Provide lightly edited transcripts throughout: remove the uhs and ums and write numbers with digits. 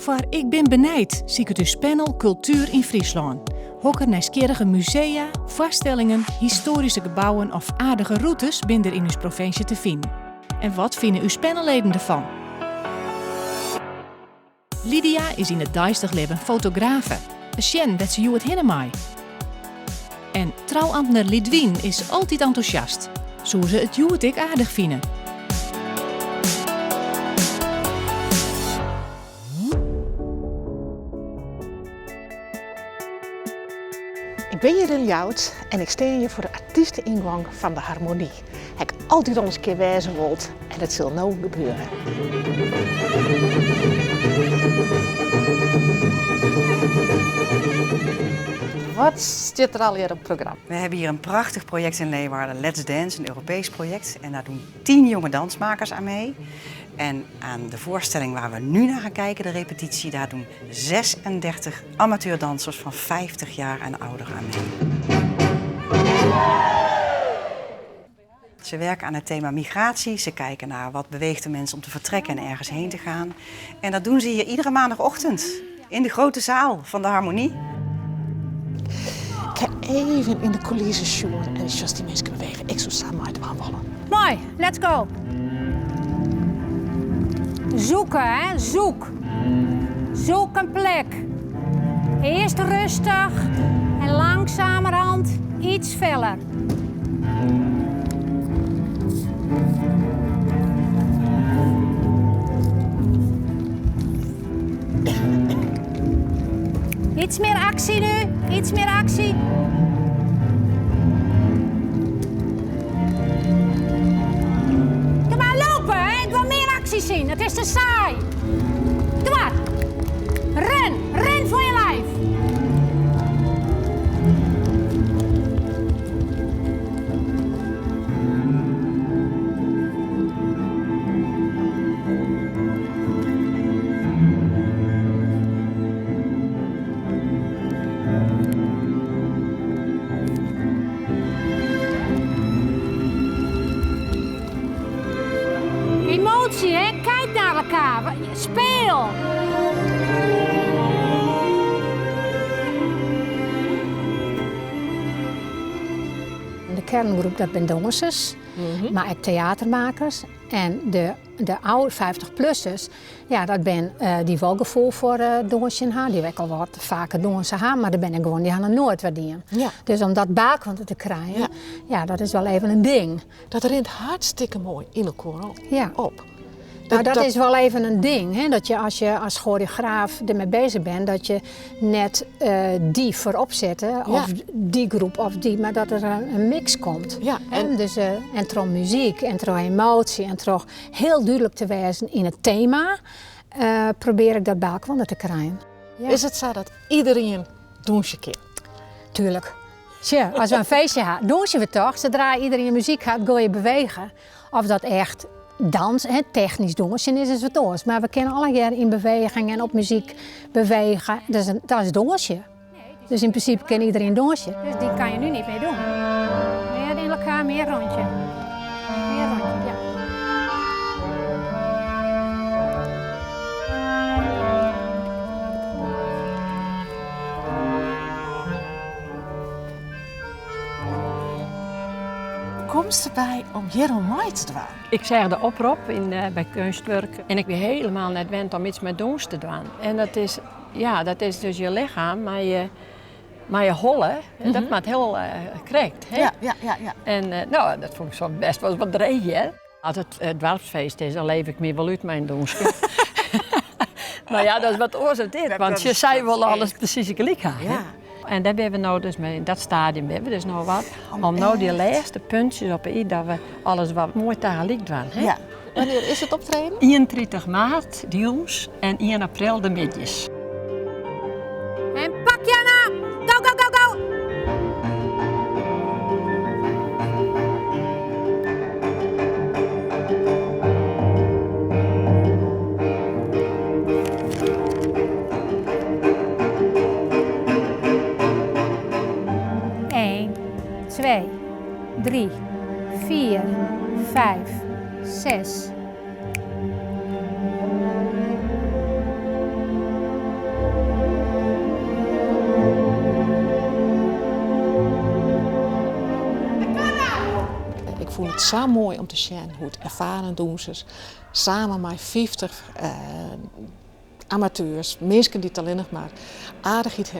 Foar Ik bin benijd siket ús panel Kultuer yn Fryslân. Hokker nijsgjirrige musea, foarstellingen, histoaryske gebouwen of aardige rûtes binne der yn ús provinsje te finen? En wat fine ús panelleden derfan? Lydia is yn it deistich libben fotografe. Sjen wêr't se hjoed hinne mei. En trouamtner Lidwien is altyd entûsjast. Soe se it hjoed ek aardich fine? Ik bin hjir yn Ljouwert en ik stean hjir foar de artysteyngang fan de Harmonie. Ha ik altyd al ris kear wêze wold en it sil no gebeure. Wat stiet der allegear op it program? We hebben hier een prachtig project in Leeuwarden, Let's Dance, een Europees project. En daar doen 10 jonge dansmakers aan mee. En aan de voorstelling waar we nu naar gaan kijken, de repetitie, daar doen 36 amateurdansers van 50 jaar en ouder aan mee. Ze werken aan het thema migratie. Ze kijken naar wat beweegt de mens om te vertrekken en ergens heen te gaan. En dat doen ze hier iedere maandagochtend in de grote zaal van de Harmonie. Ik ha even yn de coulissen sjoen en sjochst dy minsken bewege. Ik soe sa meidwaan wolle. Moai, let's go. Zoeken, hè? Zoek. Zoek een plek. Eerst rustig en langzamerhand iets feller. Iets meer actie nu, iets meer actie. Doe maar lopen, hè? Ik wil meer actie zien. Het is te saai. Doe maar. Ren, ren voor je lijf. Emotie, hè? Kijk naar elkaar. Speel! De kerngroep dat binne dânsers, mar ek teatermakers. En de oude 50-plussers, ja, dat binne dy't wol gefoel foar dânsjen ha, dy't ek al wat faker dânse ha, mar der binne guon dy ha noch noait wat dien. Dus om dat byelkoar te krijen, ja, dat is wol even in ding. Dat rint hartstikke moai yn elkoar op. Nou, dat is wol even in ding, hè? Dat je as je as choreograaf dermei beuzich bent, dat je net dy foarop sette, of dy groep of dy, mar dat der in mix komt. Hè? Dus, en troch muzyk en troch emoasje en troch hiel dúdlik te wêzen yn it tema, probearje ik dat by elkoar te krijen. Is it sa dat iderien dûnsje kin? Tuerlik. Sjoch, as we in feestje ha, dûnsje we toch? Sadra iderien muzyk hat, gean je bewege. Of dat echt dans, hè, technysk dûnsjen is, is wat oars. Mar we kinne allegear yn beweging en op muzyk bewege. Dus dat is dûnsje. Dus yn prinsipe kin iderien dûnsje. Dus dy kan je nu niet meer doen. Mear yn elkoar, mear rondje. Mear rondje, ja. Komst derby om hjir oan mei te dwaan? Ik seach de oprop yn, by Keunstwurk en ik wie hielendal net wend om iets mei dûns te dwaan. En dat is, ja, dat is dus je lichem mei je holle. En dat moat hiel krekt. Hè? Ja. En no, dat fûn ik soms bêst wolris wat dreech hear. As it doarpsfeest is, dan leef ik my wol út mei in dûnske. Mar ja, dat is wat oars as dit, want se sei wol alles presys gelyk ha. En dêr binne we no dus mei, yn dat stadium binne we dus no wat, om no dy lêste puntsjes op 'e i, dat we alles wat moai tagelyk dwaan. Hè? Ja. Wannear is it optreden? 31 maart de jûns en 1 april de middeis. En pak Janna! Go, go, go, go! Eén, twee, drie, vier, vijf, zes. fûn it sa moai om te sjen hoe't erfaren dûnsers samen mei 50 amateurs, minsken dy't allinnich mar aardichheid ha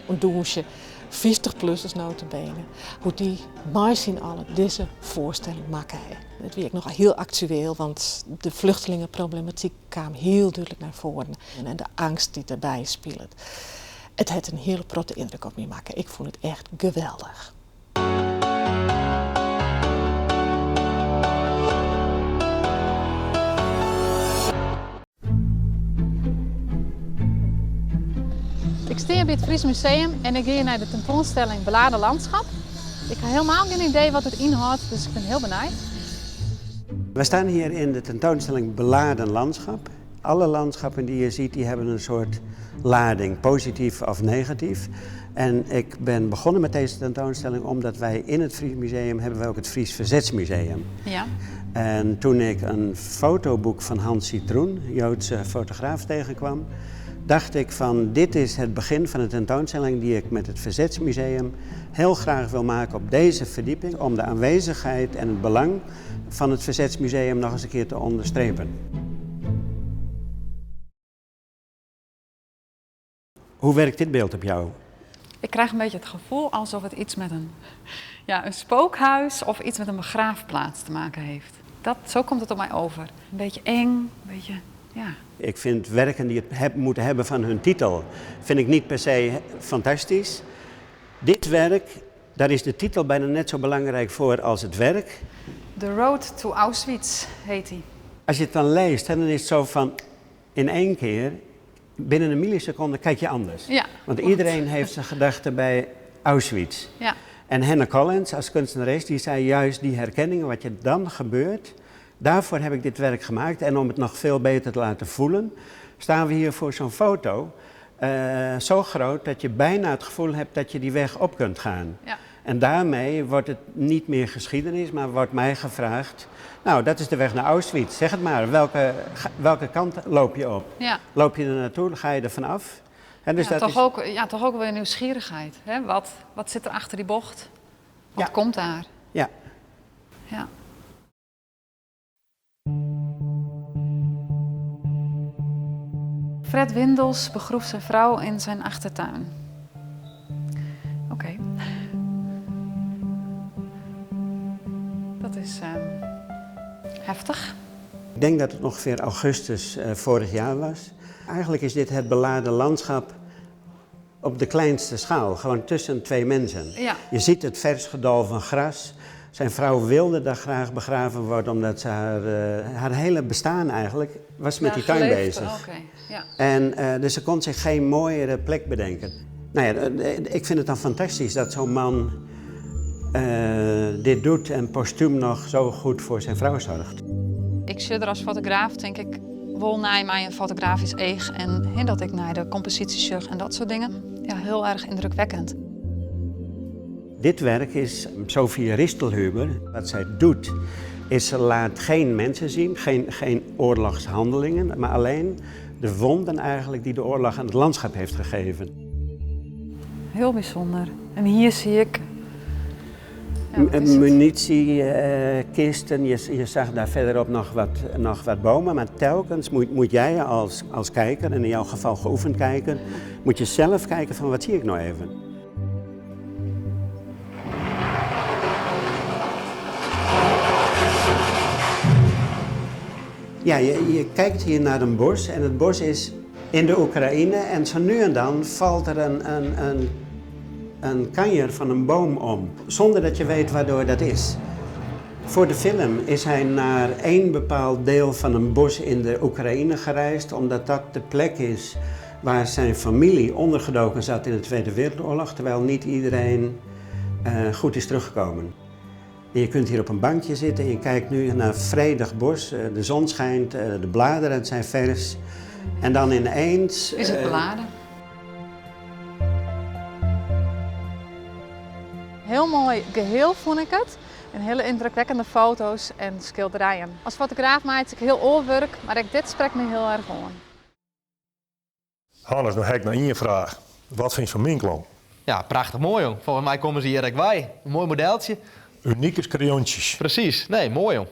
oan dûnsje, 50-plussers nota bene, hoe't dy mei syn allen dizze foarstelling makke ha. It wie ek noch hiel aktueel, want de fluchtelingeproblematyk kaam hiel dúdlik nei foaren en de eangst dy't derby spilet. It hat in hiele protte yndruk op my makke. Ik fûn it echt geweldich. Ik stean by it Fries Museum en ik gean nei de tentoanstelling Beladen Landschap. Ik ha hielendal gjin idee wat it ynhâldt, dus ik bin hiel benijd. We staan hier in de tentoonstelling Beladen Landschap. Alle landschappen die je ziet, die hebben een soort lading, positief of negatief. En ik ben begonnen met deze tentoonstelling omdat wij in het Fries Museum hebben we ook het Fries Verzetsmuseum. Ja. En toen ik een fotoboek van Hans Citroen, Joodse fotograaf, tegenkwam, dacht ik van dit is het begin van een tentoonstelling die ik met het Verzetsmuseum heel graag wil maken op deze verdieping om de aanwezigheid en het belang van het Verzetsmuseum nog eens een keer te onderstrepen. Hoe werkt dit beeld op jou? Ik krijg een beetje het gevoel alsof het iets met een, ja, een spookhuis of iets met een begraafplaats te maken heeft. Dat, zo komt het op mij over. Een beetje eng, een beetje, ja. Ik vind werken die het moeten hebben van hun titel, vind ik niet per se fantastisch. Dit werk, daar is de titel bijna net zo belangrijk voor als het werk. The Road to Auschwitz heet die. Als je het dan leest, hè, dan is het zo van in één keer, binnen een milliseconde kijk je anders. Ja, Want klopt. iedereen heeft zijn gedachten bij Auschwitz. Ja. En Hannah Collins als kunstenares, die zei juist die herkenning, wat je dan gebeurt, daarvoor heb ik dit werk gemaakt. En om het nog veel beter te laten voelen, staan we hier voor zo'n foto. Zo groot dat je bijna het gevoel hebt dat je die weg op kunt gaan. Ja. En daarmee wordt het niet meer geschiedenis, maar wordt mij gevraagd... Nou, dat is de weg naar Auschwitz. Zeg het maar, welke kant loop je op? Ja. Loop je er naartoe, ga je er vanaf? En dus Ja, dat toch is ook, ja, toch ook weer nieuwsgierigheid. Hè? Wat zit er achter die bocht? Wat komt daar? Ja. Ja. Fred Windels begroef zijn vrouw in zijn achtertuin. Oké. Dat is heftig. Ik denk dat het ongeveer augustus vorig jaar was. Eigenlijk is dit het beladen landschap op de kleinste schaal, gewoon tussen twee mensen. Ja. Je ziet het vers gedolven gras. Zijn vrouw wilde daar graag begraven worden, omdat ze haar hele bestaan eigenlijk was met Ja, die tuin geleefd, bezig. Oké, ja. En dus ze kon zich geen mooiere plek bedenken. Ik vind het dan fantastisch dat zo'n man dit doet en postuum nog zo goed voor zijn vrouw zorgt. Ik zit er als fotograaf, denk ik, wol naar mij een fotografisch eeg en hè, dat ik naar de compositie zag en dat soort dingen. Ja, heel erg indrukwekkend. Dit werk is Sophie Ristelhueber. Wat zij doet, is ze laat geen mensen zien, geen oorlogshandelingen, maar alleen de wonden eigenlijk die de oorlog aan het landschap heeft gegeven. Heel bijzonder. En hier zie ik... Ja, wat is het? Munitiekisten, je zag daar verderop nog wat bomen, maar telkens moet jij als kijker, en in jouw geval geoefend kijker, moet je zelf kijken van wat zie ik nou even. Ja, je kijkt hier naar een bos en het bos is in de Oekraïne en zo nu en dan valt er een kanjer van een boom om, zonder dat je weet waardoor dat is. Voor de film is hij naar één bepaald deel van een bos in de Oekraïne gereisd, omdat dat de plek is waar zijn familie ondergedoken zat in de Tweede Wereldoorlog, terwijl niet iedereen goed is teruggekomen. En je kunt hier op een bankje zitten en je kijkt nu naar een vredig bos. De zon schijnt, de bladeren zijn vers. En dan ineens, Is het beladen? Heel mooi geheel vond ik het. En hele indrukwekkende foto's en schilderijen. Als fotograaf maak ik heel oorwerk, maar dit spreekt me heel erg aan. Hannes, dan heb ik nog één vraag. Wat vind je van mijn klomp? Ja, prachtig mooi, jong. Volgens mij komen ze hier ook bij. Een mooi modeltje. Unyk as krayontsjes. Presys. Nee, moai jong.